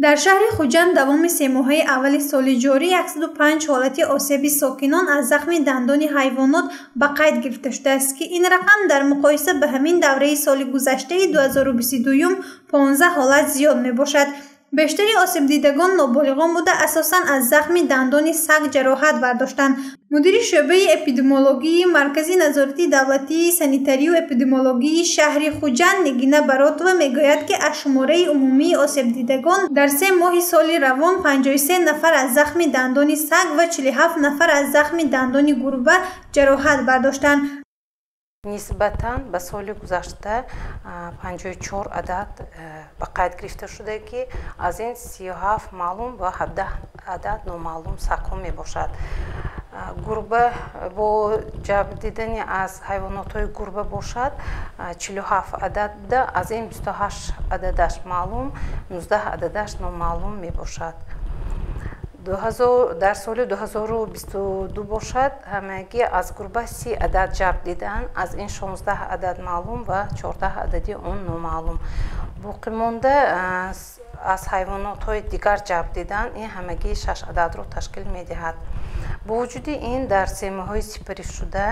Дар шаҳри Хуҷанд давоми семоҳаи аввали соли ҷорӣ 105 ҳолати осеби сокинон аз захми дандони ҳайвонот ба қайд гирифта шудааст, ки ин рақам дар муқоиса ба ҳамин давраи соли гузаштаи 2022 15 ҳолат зиёд мебошад. Бештари осебдидагон ноболиғон буда, асосан аз захми дандони саг ҷароҳат бардоштанд. Мудири шӯъбаи эпидемиологии Маркази назорати давлатии санитарию эпидемиологии шаҳри Хуҷанд Нигина Баротова мегӯяд, ки аз шумораи умумии осебдидагон дар 3 моҳи соли равон 53 нафар аз захми дандони саг ва 47 нафар аз захми дандони гурба ҷароҳат бардоштанд. Нисбатан ба соли гузашта 54 адад ба қайд гирифта шуда, ки аз ин 37 маълум ва 17 адад номаълум сагҳо мебошад. Гурба бо ҷабр дидани аз ҳайвонотҳои гурба бошад 47 адад буда, аз ин 28 ададаш маълум, 19 ададаш номаълум мебошад. Дар соли 2022 бошад, ҳамагӣ аз гурба 30 адад ҷабр диданд, аз ин 16 адад маълум ва 14 адади он номаълум. Боқимонда аз ҳайвонотҳои дигар ҷабр диданд, ин ҳамагӣ 6 ададро ташкил медиҳад. Бо вуҷуди ин, дар семоҳаи сипаришуда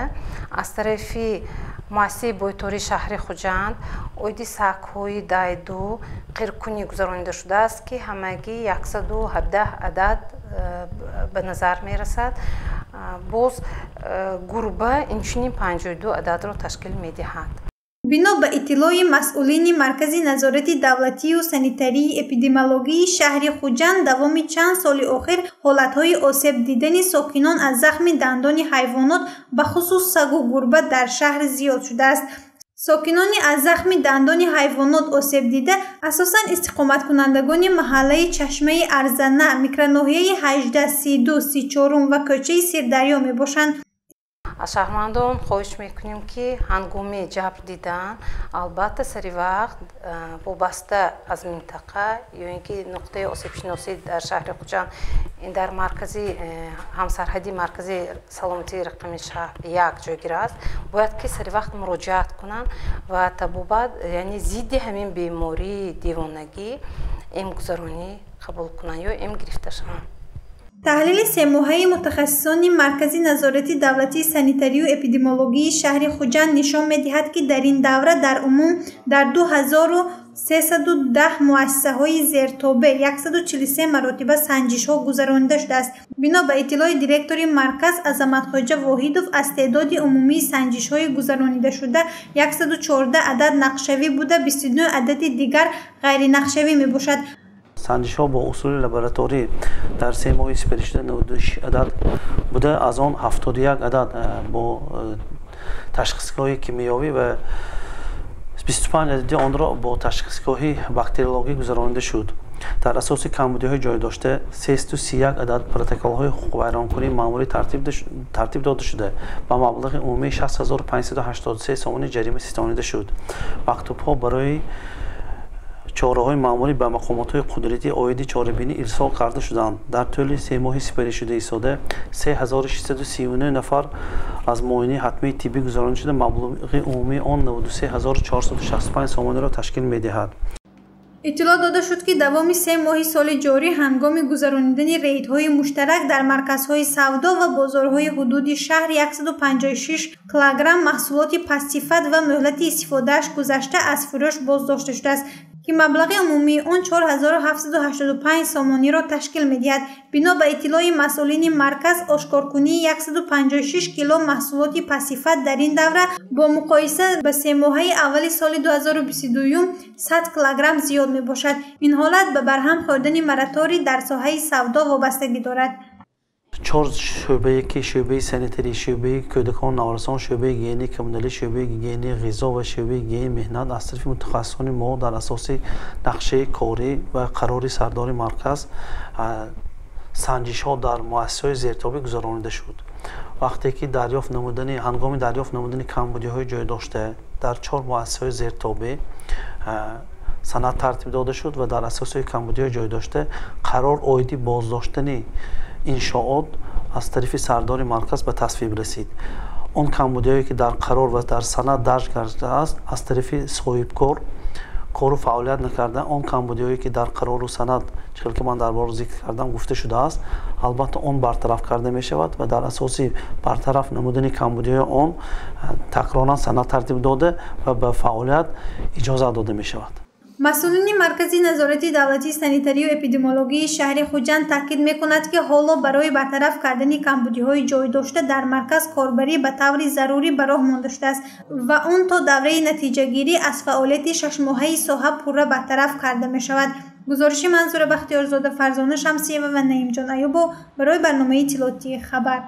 аз тарафи муассисаи бойтории шаҳри Хуҷанд оиди сагҳои дайду қиркунӣ гузаронида шудааст, ки ҳамагӣ 117 адад ба назар мерасад. Боз гурба инчунин 52 ададро ташкил медиҳад. Бино ба иттилои масъулини Маркази назорати давлатию санитарии эпидемиологии шаҳри Хуҷанд, давоми чанд соли охир ҳолатҳои осеб дидани сокинон аз захми дандони ҳайвонот, бахусус сагу гурба, дар шаҳр зиёд шудааст. Сокинони аз захми дандони ҳайвонот осебдида асосан истиқоматкунандагони маҳаллаи Чашмаи Арзана, микроноҳияи 18, 32, 34 ва кӯчаи Сирдарё мебошанд. Аз шаҳрвандон хоҳиш мекунем, ки ҳангоми ҷабр дидан албатта сари вақт вобаста аз минтақа ё ин ки нуқтаи осебшиносӣ дар шаҳри Хуҷанд, ин дар маркази ҳамсарҳади маркази саломатии рақами 1 ҷойгир аст, бояд ки сари вақт муроҷиат кунанд ва табобат, яъне зидди ҳамин бемории девонагӣ эмгузаронӣ қабул кунанд ё эм гирифта шаванд. Таҳлили семоҳаи мутахассисони Маркази назорати давлатии санитарию эпидемиологии шаҳри Хуҷанд нишон медиҳад, ки дар ин давра дар умум дар 2310 муассисаҳои зертобе 143 маротиба санҷишҳо гузаронида шудааст. Бино ба иттилои директори марказ Азаматхоҷа Воҳидов, аз теъдоди умумии санҷишҳои гузаронидашуда 114 адад нақшавӣ буда, 29 адади дигар ғайринақшавӣ мебошад. Санҷишҳо бо усули лабораторӣ дар 3 моҳи сипаришуда 96 адад буда, аз он 71 адад бо ташхисгоҳи кимиёвӣ ва 25 адади онро бо ташхисгоҳи бактериологӣ гузаронида шуд. Дар асоси камбудиҳои ҷой дошта 331 адад протоколҳои ҳуқуқвайронкунии маъмурӣ тартиб дода шуда, ба маблағи умумии 6583 сомонӣ ҷарима ситонида шуд. Мактубҳо барои чораҳои маъмурӣ ба мақомотҳои қудратӣ оиди чорабинӣ ирсол карда шуданд. Дар тӯли 3 моҳи сипаришуда истода 3639 нафар аз муоинаи ҳатмии тиббӣ гузаронида шуда, маблағи умумии он 93465 сомониро ташкил медиҳад. Иттилоъ дода шуд, ки давоми 3 моҳи соли ҷорӣ ҳангоми гузаронидани рейдҳои муштарак дар марказҳои савдо ва бозорҳои ҳудуди шаҳр 156 килограмм маҳсулоти пастсифат ва муҳлати истифодааш гузашта аз фурӯш боздошта шудааст, ки маблағи умумии он 4785 сомониро ташкил медиҳад. Бино ба иттилои масъулини марказ, ошкоркунии 156 кило маҳсулоти пастсифат дар ин давра бо муқоиса ба семоҳаи аввали соли 2022 100 килограмм зиёд мебошад. Ин ҳолат ба барҳам хӯрдани мораторий дар соҳаи савдо вобастагӣ дорад. 4 шӯъбае ки шӯъбаи санитарӣ, шӯъбаи кӯдакон наврасон, шӯъбаи гигиенаи коммуналӣ, шӯъбаи гигиенаи ғизо ва шӯъбаи гигиенаи меҳнат аз тарафи мутахассисони мо дар асоси нақшаи корӣ ва қарори сардори марказ санҷишҳо дар муассисаҳои зертобӣ гузаронида шуд. Вақте ки ҳангоми дарёфт намудани камбудиҳои ҷой дошта дар 4 муассисаҳои зертобӣ санад тартиб дода шуд ва дар асоси камбудиҳои ҷой дошта қарор оиди боздоштани иншоот аз тарафи сардори марказ ба тасвиб расид. Он камбудиҳое ки дар қарор ва дар санад дарҷ гардааст, аз тарафи соҳибкор Кору фаъолият накарда, он камбудиҳое ки дар қарору санад, чӣ ки ман дар бора зикр кардам, гуфта шудааст, албатта он бартараф карда мешавад ва дар асоси бартараф намудани камбудиҳои он такроран санад тартиб дода ва ба фаъолият иҷозат дода мешавад. Масъулини Маркази назорати давлатии санитарию эпидемиологии шаҳри Хуҷанд таъкид мекунад, ки ҳоло барои бартараф кардани камбудиҳои ҷой дошта дар марказ корбарӣ ба таври зарурӣ ба роҳ монда шудааст ва он то давраи натиҷагирӣ аз фаъолияти шашмоҳаи соҳа пурра бартараф карда мешавад. Гузориши Манзура Бахтиёрзода, Фарзона Шамсиева ва Наимҷон Аюбов барои барномаи иттилоотии «Хабар».